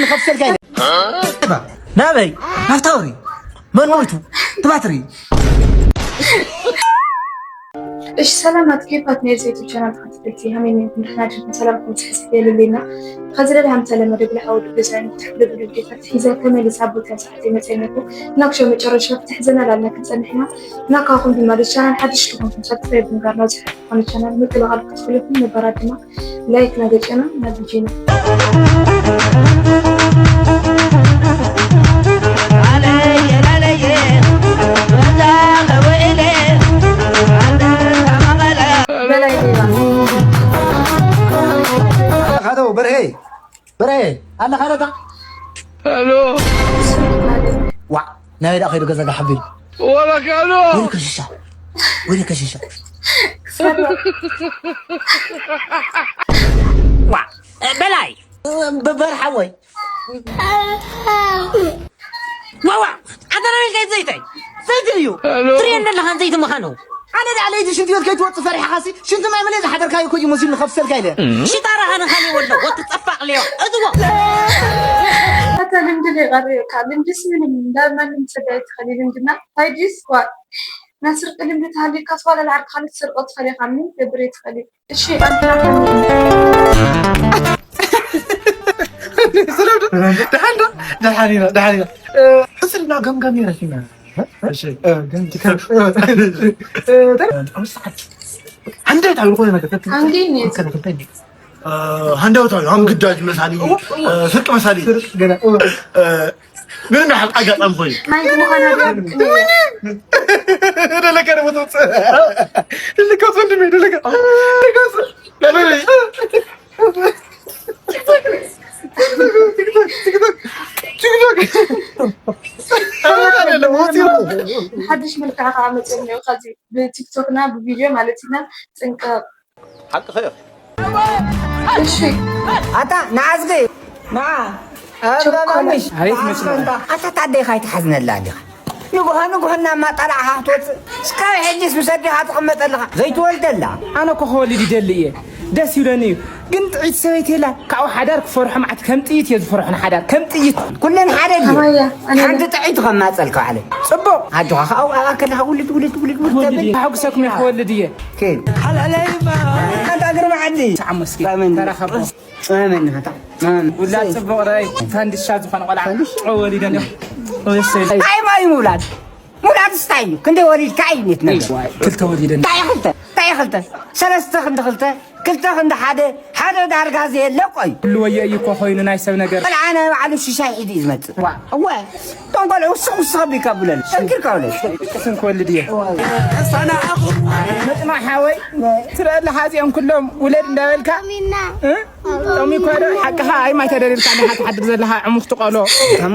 ከፍሰልካ ኢለ። ናበይ? ናብታ ወሪ። መን ሞይቱ? ትባትሪ። እሺ ሰላማት ኬፋት ናይ ዩቱብ ቻናል ተኸታተልቲ ሃመይ ነይርኩም? ደሕና ዲኹም? ሰላምኩም ብዝሕ ዝሕ የለለይና። ኸዚ ደለ ሃም ተለመደ ብልሓ ወዲ ገዛን ትሕብለ ብሉ ዴታት ሒዘ ተመሊሳ ኣብ ቦታ ሰዓት የመፀ ነይርኩ። እና ክሸ መጨረሻ ፍትሕ ዘና ላልና ክንፀንሕ ኢና። እና ካብኹም ድማ ደስ ቻናል ሓድሽ ዝኾንኩም ሳብስክራይብ ምግባር ናብ ዝሓ ዝኾነ ቻናል ምቅልቓል ክትኽእሉ ነባራት ድማ ላይክ ናገጨና ናብ ቪዲዮና። በላይ ሌባ። ካዶ በርሄ፣ በርሄ፣ ኣለኻ ዶ? ሄሎ። ዋ፣ ናይ ደኣ ኸይዱ ገዛ ጋሕ ኣቢሉ። ወላ ካዶ። ወይኔ ከሽሻ፣ ወይኔ ከሽሻ። ዋ፣ በላይ፣ በ-፣ በርሓ ወይ። ዋዋ፣ ኣንተ ነቢልካ ዘይተይ፣ ዘይተይ እዩ። ሄሎ። ትሪኦ እንደለኻ ዘይቲ ምዃኑ። ኣነ ደኣ ለይቲ ሽንቲ ቤት ከይትወጽእ ፈሪሕኻሲ፣ ሽንቲ ማይ መሊእ ዝሓደርካዮ እኮ እዩ መሲሉኒ ከፍሰልካ ኢለ። ሽጣራኻ ንኻሊ ወሎ፣ ወትጸፋቕ ሌባ፣ እዝዎ። ኣታ ልምዲ ለይቐርዮካ፣ ልምድስ ምንም፣ እንዳ ማንም ሰብ ኣይትኸሊ ልምድና። ታይ ድዩስ ጓል፣ ናይ ስርቂ ልምዲ ተሃልዩካስ ዋላ ንዓርክኻ ልትሰርቆ ትኸሊ ኢኻ፣ ምንም ትገብር ኣይትኸሊ። እሺ፣ ኣንተ ደሓን ዶ? ደሓን ኢና፣ ደሓን ኢና። እ፣ ሕስልና ገምጋም ይረኪና። እሺ፣ እ፣ ገምቲ ከ-፣ እ፣ እ፣ ኣምስት ሰዓት። ሃንዳይት ኣብ ዝኾነ ነገር ተት-፣ ሃንዳይት ነይሩ። ከ-፣ ከ-፣ እ፣ ሃንዳይት ኣብ፣ ኣብ ግዳጅ መሳሊ፣ እ፣ ስርቂ መሳሊ። ስርቂ ገና፣ እ። እ፣ ግን እንዳ ሓቂ ኣጋጣሚ ኮይኑ። ናይ ምዃና ዶ? ደለካ ዶ ትወፅእ? ደለካ ወንድሜ፣ ደለካ። ደለካ ወንድሜ። ሓድሽ መልክዕ ከዓ መፅኦም እኒኦ፣ ካብዚ ብቲክቶክና ብቪድዮ ማለት ኢና። ጥንቀቕ። ሓቅኸ እሺ። ኣታ ንዓዝጊ፣ ንዓ፣ ቸኮላት። ኣበባምሽ፣ ኣቤት፣ ንዓዝጊ መስመር። ኣታ ታደይ ካይትሓዝነላ እንዲኻ። ንጉሆ ንጉሆ እናማጠላዕኻ ክትወፅእ፣ እስካብ ሕጂስ ምስ ኣዴኻ ትቕመጥ ኣለኻ። ዘይትወልደላ። ኣነ እኮ ክወልድ ይደሊ እየ፣ ደስ ይብለኒ እዩ። ግን ጥዒት ሰበይቲ የላ፣ ካብኡ ሓዳር ክፈርሖ፣ መዓት ከም ጥይት እየ ዝፈርሖ ንሓዳር፣ ከም ጥይት። ኩለን ሓደ ድዩ? ኣባያ፣ ኣነ ሓንቲ ጥዒት ከማፀልካ ባዕለይ። ፅቡቕ። ኣጆኻ፣ ካብኡ ኣብኣ ከለኻ ውልድ፣ ውልድ፣ ውልድ፣ ውልድ ተብል። ክወልድ እየ፣ ከሐጉሰኩም እየ፣ ክወልድ እየ። ኬን። ኣንታ ግርማ ዓዲ። ሰዓሞ እስኪ፣ ኣመን። ተራኸቦ። ኣመን፣ ኣታ። ኣመን። ውላድ ጽቡቕ ራይ፣ ፈንድሻ ዝኾነ ቆልዓ። ፈንድሻ? ጨው ወሊደ እንዲኹ። ወይሰይ። እንታይ ማይ ምውላድ? ምውላድ ስታይ እዩ። ክንደይ ወሊድካ እዩ ኔት ነገር? ዋይ፣ ክልተ ወሊደ። እንታይ ክልተ? እንታይ ክልተ? ሰለስተ ክንዲ ክልተ፣ ክልተ ክንዲ ሓደ፣ ሓደ ዳርጋ ዘየለ ቆይ። ኩሉ ወዮ እዩ እኮ ኮይኑ ናይ ሰብ ነገር። ቆልዓ ናይ ባዕሉ ሽሻይ ሒዙ እዩ ዝመጽእ። ዋ። እወ። እቶም ቆልዑ ውስኽ ውስኽ ኣቢልካ ብለን። ሰንኪርካ ብለን። ቅስን ክወልድ እየ። መጽናዕ ሓወይ፣ ትረአ ኣለኻ እዚኦም ኩሎም ውለድ እንዳበልካ? እ? ሎሚ እኮ ዶ ሓቅኻ ኣይ ማይ ተደሪርካ እንዲኻ ትሓድር ዘለኻ ዕሙኽቲ ቆሎ።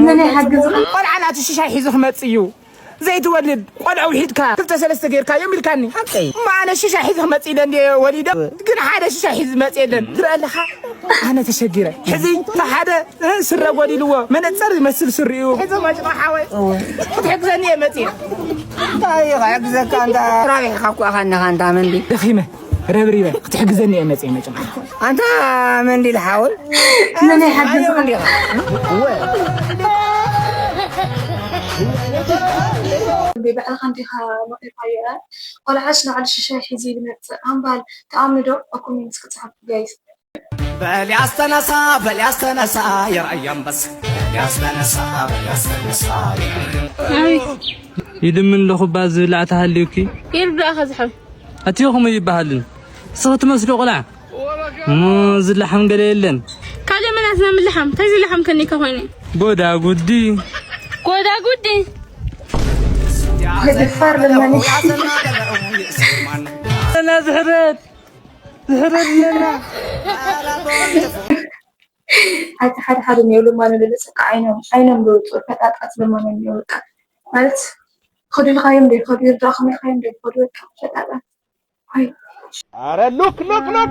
መን ይሓግዝኻ? ቆልዓ ናቱ ሽሻይ ሒዙ ክመጽእ እዩ። ዘይትወልድ ቆልዑ ውሒድካ ክልተ ሰለስተ ጌርካዮም ኢልካኒ። ሓቀይ። እሞ ኣነ ሽሻይ ሒዙ ክመጽእ ኢለ እንድየ ወሊደ፣ ግን ሓደ ሽሻይ ሒዙ ዝመጽእ የለን። ትረአ ኣለኻ? ኣነ ተሸጊረ። ሕዚ እቲ ሓደ፣ እ፣ ስረ ጎዲልዎ፣ መነጸር ዝመስል ስሪኡ ሒዙ መጭማ ሓወይ። እወ። ክትሕግዘኒ እየ መጽየ። እንታይ ክሕግዘካ ኣንታ? ራቢሕካ እኮ ኢኻ እንዲኻ ኣንታ መንዲ። ደኺመ። ረብሪበ ክትሕግዘኒ እየ መፅየ መጭማ። ኣንታ መንዲል ሓወይ። መን ይሓግዝ? ኣዮ እንዲኻ። እወ። እንዴ ባዕልኻ እንዲኻ መቒርካዮ እያ። ቆልዓስ ንባዕሉ ሽሻይ ሒዙ እዩ ዝመፅእ። ኣምባል ተኣምኒ ዶ? ኣብ ኮሜንትስ ክፅሓፍ ጋይስ። በል ያስተነሳ፣ በል ያስተነሳ፣ የራያ ኣንበሳ። በል ያስተነሳ፣ በል ያስተነሳ፣ የራያ ኣንበሳ። ይድምን ለኹባ ዝብላዕ ተሃልዩኪ? ይርዳእኻ ዝሓው። ኣትዮ ኸምኡ ይበሃልን። ንስኺ ትመስሎ ቆልዓ። እሞ ዝለሓም ገለ የለን። ካልእ መን ኣትና ምልሓም? እንታይ ዝለሓም ከኒካ ኮይኑ? ጎዳ ጉዲ። ጎዳ ጉዲ። ደፋር ለማኒ። እና ዝሕረድ። ዝሕረድ ኣለና። ኣቲ ሓደ ሓደ እኒኦ ለማኒ ለለሰካ ዓይኖም፣ ዓይኖም ለውጡ ፈጣጣት ለማኒ እኒኦ በቃ። ማለት፣ ኸዱ ኢልካዮም ዶ ይኸዱ፣ ይርዳእኹም ኢልካዮም ዶ ይኸዱ፣ በቃ፣ ፈጣጣት። ወይ። ኣረ ሉክ፣ ሉክ፣ ሉክ።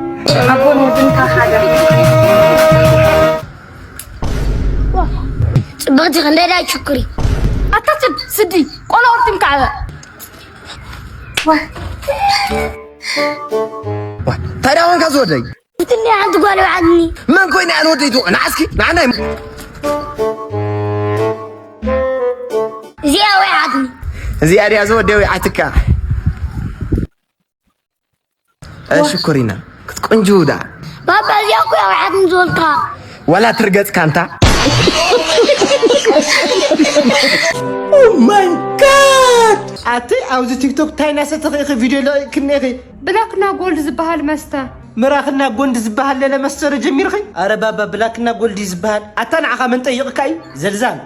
ኣቦን ወድን ካብ ሓደ። ጽብቕቲ ክንደይ ዳይ ችኩሪ። ኣታ ስድ-፣ ስዲ፣ ቆሎ ወርቲም ከዓበ። ወይ። ዋ፣ ታዲያ ኣሁን ከዚ ወደይ? ብትኒ ሓንቲ ጓል ወዓልኒ። መን ኮይና እያ ንወደይ ትውዕል? ንዓ እስኪ፣ ንዓ ናይ እዚኣ ወይዓትኒ። እዚኣ ድያ ዝወደ ወይዓትካ? እ፣ ሽኮሪና ክትቆንጆ ዳ። ባባ፣ እዚኣ እኮ እያ ወይዓትኒ ዝበልካ። ዋላ ትርገጽካ እንታ። Oh my God! ኣቲ ኣብዚ ቲክቶክ ታይ እናሰተኺ ኢኺ ቪድዮ ለቂቕክኒ ኢኺ? ብላክና ጎልድ ዝበሃል መስተ። ምራኽና ጎንድ ዝበሃል ለለ መስተ ዶ ጀሚርኺ? ኣረ ባባ፣ ብላክና ጎልድ እዩ ዝበሃል። ኣታ ንዓኻ መን ጠይቕካ እዩ? ዘልዛም።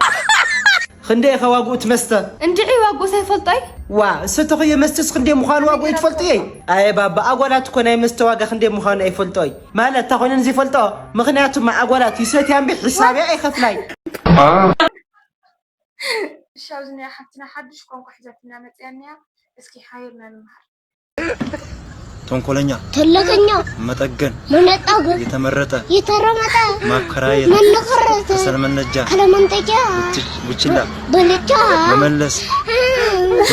ክንደይ ኢኻ ዋግኡ እቲ መስተ? እንድዒ ዋግኡስ ኣይፈልጦይ። ዋ፣ እሰተኽዮ መስተስ ክንደይ ምዃኑ ዋግኡ ይትፈልጥዮ? ኣየ ባባ፣ ኣጓላት እኮ ናይ መስተ ዋጋ ክንደይ ምዃኑ ኣይፈልጦይ። ማለት፣ እታ ኮይነን ዘይፈልጦ? ምኽንያቱም ኣጓላት ይሰትያ እምቢ፣ ሒሳብያ ኣይኸፍላይ። እሺ፣ ኣብዚ ናይ ሓፍትና ሓድሽ ቋንቋ ሒዛትና መጽያ እኒኣ። እስኪ ሓቢርና ንመሃር። ተንኮለኛ፣ ተለቀኛ፣ መጠገን፣ መነጣገን፣ የተመረጠ፣ የተረመጠ፣ ማከራየት፣ መነቀረተ፣ ከሰል መነጃ፣ ከለመንጠጫ፣ ጉች-፣ ጉችላ፣ በለጫ፣ መመለስ፣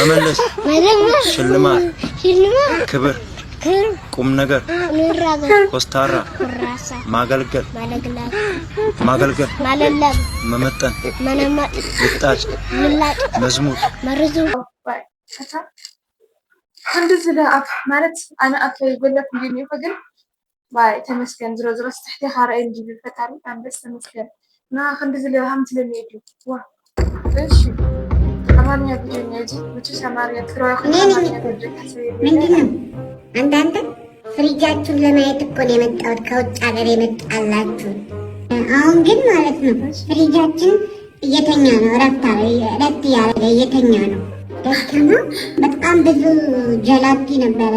መመለስ፣ መለመስ፣ ሽልማት፣ ሽልማት፣ ክብር፣ ክብር፣ ቁም ነገር፣ ንራገር፣ ኮስታራ፣ ኩራሳ፣ ማገልገል፣ ማለግላግ፣ ማገልገል፣ ማለለግ፣ መመጠን፣ መነመጥ፣ ልጣጭ፣ ምላጭ፣ መዝሙር፣ መርዙ። ዋይ፣ እታ ክንዲ ዝለ ኣፍ ማለት ኣነ ኣፈይ ጎለፍ እንዲኒኹ ግን ዋይ ተመስገን። ዝሮ ዝሮ ትሕቴኻ ርኣይ እንዲብል ፈጣሪ ኣንበስ ተመስገን። እና ክንዲ ዝለ ሃምትለኒ እዩ። ዋ፣ እሺ። ኣማርኛ ቪዲዮ ነው እዚ። መቼስ ኣማርኛ ትግራይ ኹን እኔ ነኝ አማርኛ እኮ። ቪዲዮ ታሳየኝ። ምንድን ነው? አንዳንድ ፍሪጃችሁን ለማየት እኮ ነው የመጣሁት፣ ከውጭ ሀገር የመጣላችሁ። አሁን ግን ማለት ነው ፍሪጃችን እየተኛ ነው፣ እረፍት አለ፣ እረፍት እያደረገ እየተኛ ነው። ደከመው። በጣም ብዙ ጀላቲ ነበረ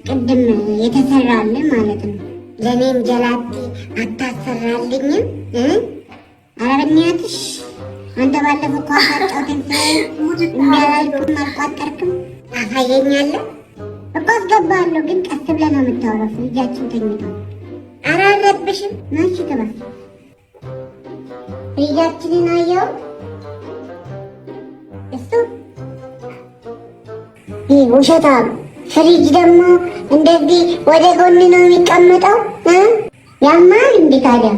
ቅድም የተሰራልን ማለት ነው። ለእኔም ጀላቲ አታሰራልኝም? እ? ኧረ በእናትሽ፣ አንተ ባለፈው ኳስ አጫውተን ስል እንዲያላልክም አልቋጠርክም። ታሳየኛለህ እኮ። አስገባለሁ፣ ግን ቀስ ብለህ ነው የምታወራው። ፍሪጃችን ተኝቷል። ኧረ አልረብሽም። ናሽ ግባ። ፍሪጃችንን አየው። እሱ ይህ ውሸታም። ፍሪጅ ደግሞ እንደዚህ ወደ ጎን ነው የሚቀመጠው፣ እ? ያማል እንዴ ታዲያ?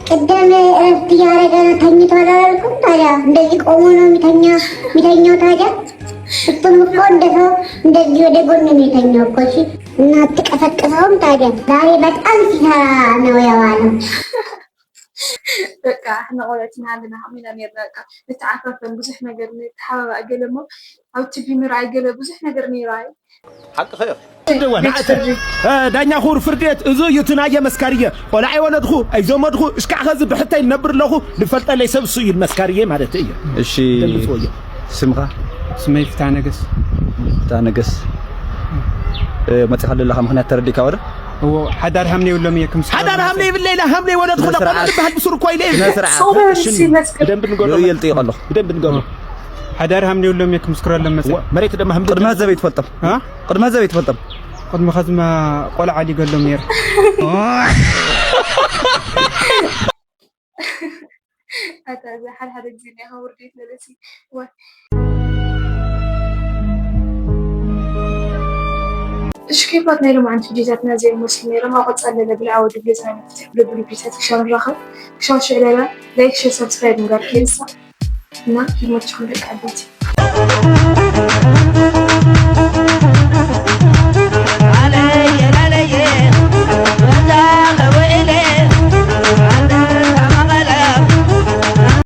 ቅደም እረፍት እያደረገ ነው ተኝቷል አላልኩም? ታዲያ እንደዚህ ቆሞ ነው የሚተኛ፣ የሚተኛው ታዲያ? እሱም እኮ እንደ ሰው እንደዚህ ወደ ጎን ነው የተኛው እኮ። እሺ፣ እና አትቀሰቅሰውም ታዲያ? ዛሬ በጣም ሲሰራ ነው የዋለው። በቃ፣ ንቆለት ንሃለና፣ ከመይ ኢና ነርና፣ በቃ፣ ንተዓፋፈን፣ ብዙሕ ነገር ንተሓባባእ፣ ገለ እሞ፣ ኣብ ቲቪ ምርኣይ፣ ገለ ብዙሕ ነገር ነይሩ ኣዩ። ሓቅኺ ኢኺ። ደዋ፣ ንዓተ፣ እ፣ ዳኛ ክቡር ፍርዲ ቤት፣ እዚ እዩ እቲ ናየ መስካርየ። ቆልዓ የወለድኹ፣ ኣይዘመድኹ፣ እሽካዕ ኸዚ ብሕተይ ንነብር ኣለኹ፣ ዝፈልጠለይ ሰብ እሱ እዩ መስካርየ ማለት እዩ። እሺ፣ ደምፅዎ እዩ። ስምኻ? ስመይ ፍትሃ ነገስ። ፍትሃ ነገስ። እ፣ መፂኻ ዘለኻ ምኽንያት ተረዲእካ ወደ? እዎ፣ ሓዳር ሃምነ የብሎም እየ፣ ክምስክሮ ሓዳር ኣለኹ። ሃምነ የብለይ ኢለ፣ ሃምነ የወለድኹ ስነ ስርዓት። ለቆልዓ ዝበሃል ብስሩ እኮ ኢለ። ስነ ስርዓት። ሰው እሺ፣ መጽ-፣ ይደንብ ንገሩ። ይኸይል ጥይቕ ኣለኹ። ይደንብ ንገሩ። ሓዳር ሃምነ የብሎም እየ፣ ክምስክሮ ኣለኹ መጽእ። ወ-፣ መሬት ድማ ሃምነ ቅድሚ ዘበይ ትፈልጦም? እ? ቅድሚ ዘበይ ትፈልጦም? ቅድሚ ኸዝማ ቆልዓ ሊገሎም ነይረ። ኣታ፣ እዚ ሓደ ሓደ ግዜ ናይ ውርደት መለሲ። እዋ። እሺ፣ ኬፋት ናይ ሎማዓንቲ ቪዲዮታትና እዚኦም መስሉ ነይሮም። ኣብ ቀጻሊ ለለ ብልዓ ወዲ ብልጽና መፍትሕ ብልብል ቪዲዮታት ክሻብ ንራኸብ። ክሻብ ሽዕ ለለ ላይክ፣ ሼር፣ ሳብስክራይብ ምግባር ከይርሳዕ። እና ይመችኹም ደቂ ዓበይቲ።